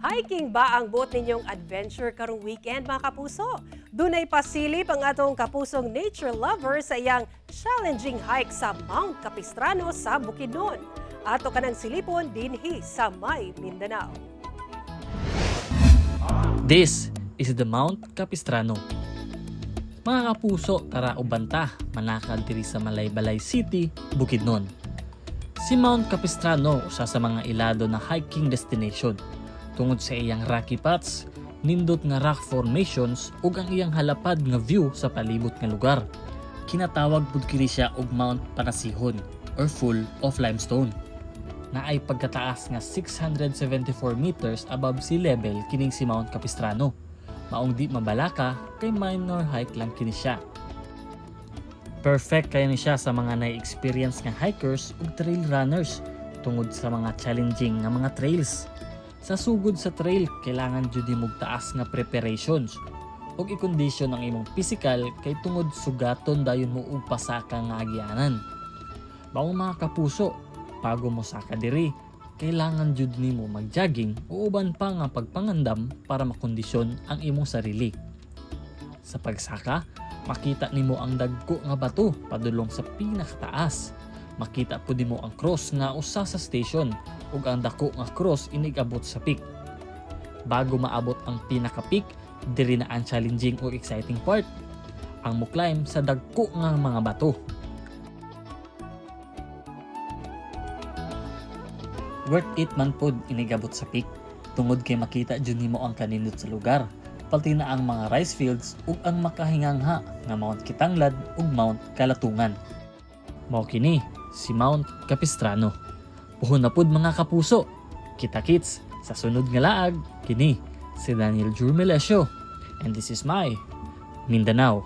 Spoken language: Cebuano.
Hiking ba ang buot ninyong adventure karong weekend, mga kapuso? Dunay pasilip ang atong kapusong nature lover sa iyang challenging hike sa Mount Capistrano sa Bukidnon. Ato kanang silipon dinhi sa May Mindanao. This is the Mount Capistrano. Mga kapuso, tara uban ta, manakad diri sa Malaybalay City, Bukidnon. Si Mount Capistrano usa sa mga ilado na hiking destination tungod sa iyang rocky paths, nindot nga rock formations ug ang iyang halapad nga view sa palibot nga lugar. Kinatawag pud kini siya og Mount Panasihon or full of limestone. Naay pagkataas nga 674 meters above sea level kining si Mount Capistrano. Maong di mabalaka kay minor hike lang kini siya. Perfect kaayo ni siya sa mga na-experience nga hikers ug trail runners tungod sa mga challenging nga mga trails. Sa sugod sa trail, kailangan jud nimo taas nga preparations ug i-condition ang imong physical kay tungod sugaton dayon mo og pasaka nga agyanan. Maong mga kapuso, bago mo saka diri, kailangan jud nimo mag-jogging o uban pa nga pagpangandam para makondisyon ang imong sarili. Sa pagsaka, makita nimo ang dagko nga bato padulong sa pinakataas. Makita pud nimo ang cross nga usa sa station ug ang dako nga cross inig-abot sa peak. Bago maabot ang pinaka-peak, diri na ang challenging o exciting part. Ang mo climb sa dagko nga mga bato. Worth it man pod inigabot sa peak tungod kay makita jud nimo ang kanindot sa lugar, pati na ang mga rice fields ug ang makahingangha nga Mount Kitanglad ug Mount Kalatungan. Mao kini si Mount Capistrano. Puhon na pud, mga kapuso. Kita kits sa sunod nga laag. Kini si Daniel Jurmelesio and this is my Mindanao.